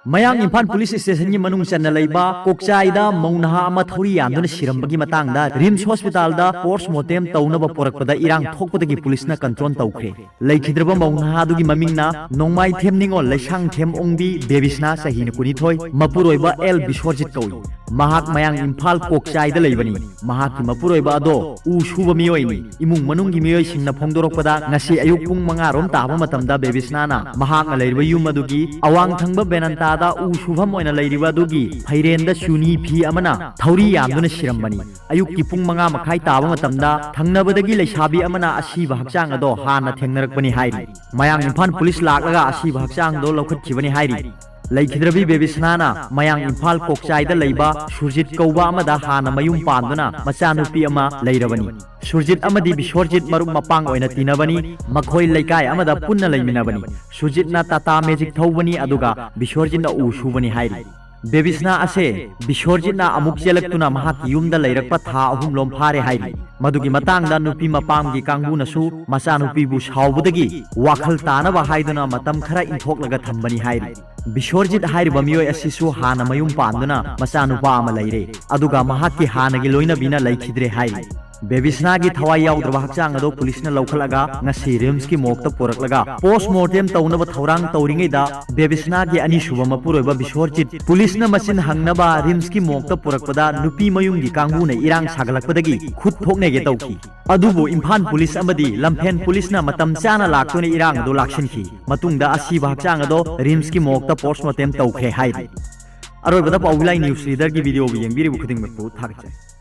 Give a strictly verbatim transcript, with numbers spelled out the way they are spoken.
ꯃꯌꯥꯡ ꯏꯝꯐꯥꯜ ꯄꯨꯂꯤꯁ ꯁ꯭ꯇꯦꯁꯟꯒꯤ ꯃꯅꯨꯡ ꯆꯟꯅ ꯂꯩꯕ ꯀꯣꯛꯆꯥꯏꯗ ꯃꯧ ꯅꯍꯥ ꯑꯃ ꯊꯧꯔꯤ ꯌꯥꯟꯗꯨꯅ ꯁꯤꯔꯝꯕꯒꯤ ꯃꯇꯥꯡꯗ ꯔꯤꯝꯁ ꯍꯣꯁꯄꯤꯇꯥꯜꯗ ꯄꯣꯁꯃꯣꯔꯇꯦꯝ ꯇꯧꯅꯕ ꯄꯨꯔꯛꯄꯗ ꯏꯔꯥꯡ ꯊꯣꯛꯄꯗꯒꯤ ꯄꯨꯂꯤꯁꯅ ꯀꯟꯇ꯭ꯔꯣꯜ ꯇꯧꯈ꯭ꯔꯦ꯫ ꯂꯩꯈꯤꯗ꯭ꯔꯕ ꯃꯧ ꯅꯍꯥ ꯑꯗꯨꯒꯤ ꯃꯃꯤꯡꯅ ꯅꯣꯡꯃꯥꯏꯊꯦꯝ ꯅꯤꯉꯣꯜ, ꯂꯩꯁꯥꯡꯊꯦꯝ ꯑꯣꯡꯕꯤ, ꯕꯦꯕꯤꯁꯅꯥ, ꯆꯍꯤꯅ ꯀꯨꯟꯅꯤꯊꯣꯏ, ꯃꯄꯨꯔꯣꯏꯕ ꯑꯦꯜ ꯕꯤꯁ꯭ꯋꯔꯖꯤꯠ ꯀꯧꯏ꯫ ꯃꯍꯥꯛ ꯃꯌꯥꯡ ꯏꯝꯐꯥꯜ ꯀꯣꯛꯆꯥꯏꯗ ꯂꯩꯕꯅꯤ꯫ ꯃꯍꯥꯛꯀꯤ ꯃꯄꯨꯔꯣꯏꯕ ꯑꯗꯣ ꯎ ꯁꯨꯕ ꯃꯤꯑꯣꯏꯅꯤ꯫ ꯏꯃꯨꯡ ꯃꯅꯨꯡꯒꯤ ꯃꯤꯑꯣꯏꯁꯤꯡꯅ ꯐꯣꯡꯗꯣꯔꯛꯄꯗ, ꯉꯁꯤ ꯑꯌꯨꯛ ꯄꯨꯡ ꯃꯉꯥ ꯔꯣꯝ ꯇꯥꯕ ꯃꯇꯝꯗ ꯕꯦꯕꯤꯁꯅꯥꯅ ꯃꯍꯥꯛꯅ ꯂꯩꯔꯤꯕ ꯌꯨꯝ ꯑꯗꯨꯒꯤ ꯑꯋꯥꯡ ꯊꯪꯕ ꯕꯦꯔꯟꯗꯥꯗ ꯎ ꯁꯨꯐꯝ ꯑꯣꯏꯅ ꯂꯩꯔꯤꯕ ꯑꯗꯨꯒꯤ ꯐꯩꯔꯦꯟꯗ ꯆꯨꯅꯤ ꯐꯤ ꯑꯃꯅ ꯊꯧꯔꯤ ꯌꯥꯟꯗꯨꯅ ꯁꯤꯔꯝꯕꯅꯤ꯫ ꯑꯌꯨꯛꯀꯤ ꯄꯨꯡ ꯃꯉꯥ ꯃꯈꯥꯏ ꯇꯥꯕ ꯃꯇꯝꯗ ꯊꯪꯅꯕꯗꯒꯤ ꯂꯩꯁꯥꯕꯤ ꯑꯃꯅ ꯑꯁꯤꯕ ꯍꯛꯆꯥꯡ ꯑꯗꯣ ꯍꯥꯟꯅ ꯊꯦꯡꯅꯔꯛꯄꯅꯤ ꯍꯥꯏꯔꯤ꯫ ꯃꯌꯥꯡ ꯏꯝꯐꯥꯜ ꯄꯨꯂꯤꯁ ꯂꯥꯛꯂꯒ ꯑꯁꯤꯕ ꯍꯛꯆꯥꯡꯗꯣ ꯂꯧꯈꯠꯈꯤꯕꯅꯤ ꯍꯥꯏꯔꯤ꯫ ꯂꯩꯈꯤꯗ꯭ꯔꯕꯤ ꯕꯦꯕꯤꯁꯅꯥꯅ ꯃꯌꯥꯡ ꯏꯝꯐꯥꯜ ꯀꯣꯛꯆꯥꯏꯗ ꯂꯩꯕ ꯁꯨꯔꯖꯤꯠ ꯀꯧꯕ ꯑꯃꯗ ꯍꯥꯟꯅ ꯃꯌꯨꯝ ꯄꯥꯟꯗꯨꯅ ꯃꯆꯥꯅꯨꯄꯤ ꯑꯃ ꯂꯩꯔꯕꯅꯤ꯫ ꯁꯨꯔꯖꯤꯠ ꯑꯃꯗꯤ ꯕꯤꯁ꯭ꯋꯔꯖꯤꯠ ꯃꯔꯨꯞ ꯃꯄꯥꯡ ꯑꯣꯏꯅ ꯇꯤꯟꯅꯕꯅꯤ꯫ ꯃꯈꯣꯏ ꯂꯩꯀꯥꯏ ꯑꯃꯗ ꯄꯨꯟꯅ ꯂꯩꯃꯤꯟꯅꯕꯅꯤ꯫ ꯁꯨꯔꯖꯤꯠꯅ ꯇꯥꯇꯥ ꯃꯦꯖꯤꯛ ꯊꯧꯕꯅꯤ, ꯑꯗꯨꯒ ꯕꯤꯁ꯭ꯋꯔꯖꯤꯠꯅ ꯎ ꯁꯨꯕꯅꯤ ꯍꯥꯏꯔꯤ꯫ ꯕꯦꯕꯤꯁꯅꯥ ꯑꯁꯦ ꯕꯤꯁ꯭ꯋꯔꯖꯤꯠꯅ ꯑꯃꯨꯛ ꯆꯦꯜꯂꯛꯇꯨꯅ ꯃꯍꯥꯛꯀꯤ ꯌꯨꯝꯗ ꯂꯩꯔꯛꯄ ꯊꯥ ꯑꯍꯨꯝꯂꯣꯝ ꯐꯥꯔꯦ ꯍꯥꯏꯔꯤ꯫ ꯃꯗꯨꯒꯤ ꯃꯇꯥꯡꯗ ꯅꯨꯄꯤ ꯃꯄꯥꯝꯒꯤ ꯀꯥꯡꯕꯨꯅꯁꯨ ꯃꯆꯥꯅꯨꯄꯤꯕꯨ ꯁꯥꯎꯕꯗꯒꯤ ꯋꯥꯈꯜ ꯇꯥꯅꯕ ꯍꯥꯏꯗꯨꯅ ꯃꯇꯝ ꯈꯔ ꯏꯟꯊꯣꯛꯂꯒ ꯊꯝꯕꯅꯤ ꯍꯥꯏꯔꯤ꯫ ꯕꯤꯁ꯭ꯋꯔꯖꯤꯠ ꯍꯥꯏꯔꯤꯕ ꯃꯤꯑꯣꯏ ꯑꯁꯤꯁꯨ ꯍꯥꯟꯅ ꯃꯌꯨꯝ ꯄꯥꯟꯗꯨꯅ ꯃꯆꯥꯅꯨꯄꯥ ꯑꯃ ꯂꯩꯔꯦ, ꯑꯗꯨꯒ ꯃꯍꯥꯛꯀꯤ ꯍꯥꯟꯅꯒꯤ ꯂꯣꯏꯅꯕꯤꯅ ꯂꯩꯈꯤꯗ꯭ꯔꯦ ꯍꯥꯏꯔꯤ꯫ ꯕꯦꯕꯤꯁꯅꯥꯒꯤ ꯊꯋꯥꯏ ꯌꯥꯎꯗ꯭ꯔꯕ ꯍꯛꯆꯥꯡ ꯑꯗꯣ ꯄꯨꯂꯤꯁꯅ ꯂꯧꯈꯠꯂꯒ ꯉꯁꯤ ꯔꯤꯝꯁꯀꯤ ꯃꯣꯔꯒꯇ ꯄꯨꯔꯛꯂꯒ ꯄꯣꯁꯃꯣꯔꯇꯦꯝ ꯇꯧꯅꯕ ꯊꯧꯔꯥꯡ ꯇꯧꯔꯤꯉꯩꯗ, ꯕꯦꯕꯤꯁꯅꯥꯒꯤ ꯑꯅꯤꯁꯨꯕ ꯃꯄꯨꯔꯣꯏꯕ ꯕꯤꯁ꯭ꯋꯔꯖꯤꯠ ꯄꯨꯂꯤꯁꯅ ꯃꯆꯤꯟ ꯍꯪꯅꯕ ꯔꯤꯝꯁꯀꯤ ꯃꯣꯔꯒꯇ ꯄꯨꯔꯛꯄꯗ ꯅꯨꯄꯤ ꯃꯌꯨꯝꯒꯤ ꯀꯥꯡꯕꯨꯅ ꯏꯔꯥꯡ ꯁꯥꯒꯠꯂꯛꯄꯗꯒꯤ ꯈꯨꯠ ꯊꯣꯛꯅꯒꯦ ꯇꯧꯈꯤ꯫ ꯑꯗꯨꯕꯨ ꯏꯝꯐꯥꯜ ꯄꯨꯂꯤꯁ ꯑꯃꯗꯤ ꯂꯝꯐꯦꯟ ꯄꯨꯂꯤꯁꯅ ꯃꯇꯝ ꯆꯥꯅ ꯂꯥꯛꯇꯨꯅ ꯏꯔꯥꯡ ꯑꯗꯨ ꯂꯥꯛꯁꯤꯟꯈꯤ꯫ ꯃꯇꯨꯡꯗ ꯑꯁꯤꯕ ꯍꯛꯆꯥꯡ ꯑꯗꯣ ꯔꯤꯝꯁꯀꯤ ꯃꯣꯔꯒꯇ ꯄꯣꯁꯃꯣꯔꯇꯦꯝ ꯇꯧꯈ꯭ꯔꯦ ꯍꯥꯏꯔꯤ꯫ ꯑꯔꯣꯏꯕꯗ ꯄꯥꯎꯕꯤ ꯂꯥꯏ ꯅ꯭ꯌꯨꯁ ꯔꯤꯗꯔꯒꯤ ꯚꯤꯗꯤꯑꯣꯕꯨ ꯌꯦꯡꯕꯤꯔꯤꯕ ꯈꯨꯗꯤꯡꯃꯛꯄꯨ ꯊꯥꯒꯠꯆꯔꯤ꯫